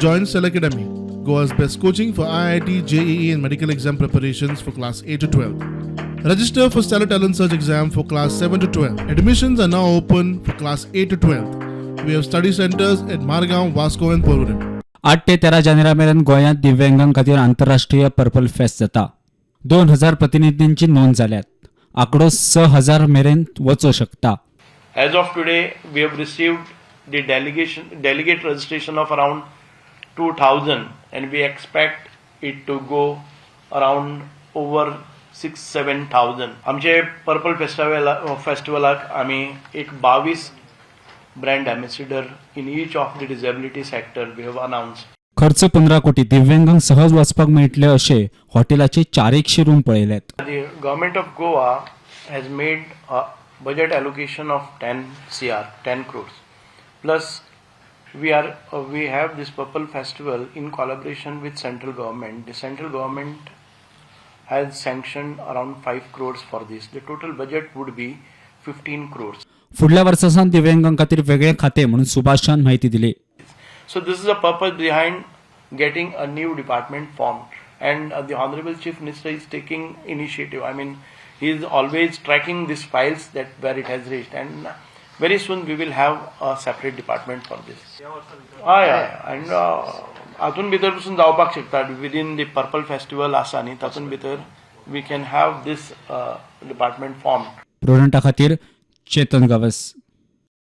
Join Cell Academy, Goa's best coaching for IIT, JEE, and medical exam preparations for class 8 to 12. Register for Stellar Talent Search exam for class 7 to 12. Admissions are now open for class 8 to 12. We have study centers at Margao, Vasco, and Porvorim. आठ ते तेरा जानेवारी मेरेन गोंयांत दिव्यांगां खातीर आंतरराष्ट्रीय purple fest जाता. 2000 प्रतिनिधींची नोंद जाल्यात. आंकडो 6000 मेरेन वचूं शकता. As of today, we have received the delegate registration of around 2000, and we expect it to go around over 6-7 thousand. आमचे पर्पल फेस्टिवलाक आमी एक 22 brand ambassador in each of the disability sector we have announced. खर्च 15 कोटी. दिव्यांगांक सहज वचपाक मेळटले अशे हॉटेलाचे चारेकशे room पळयल्यात. The government of Goa has made a budget allocation of 10 CR, 10 crores. Plus, we have this Purple Festival in collaboration with central government. The central government has sanctioned around 5 crores for this. The total budget would be 15 crores. फुडल्या वर्सासावन दिव्यांगां खातीर वेगळे खाते म्हणून सुभाषान माहिती दिली. So this is the purpose behind getting a new department formed. And the Honorable Chief Minister is taking initiative. I mean, he is always tracking these files that where it has reached. And very soon we will have a separate department for this. हय, and हातून भितर पसून जावपाक शकता. Within the purple festival आसा न्ही, तातूंत भितर we can have this department form. प्रुडंटा खातीर चेतन गावस.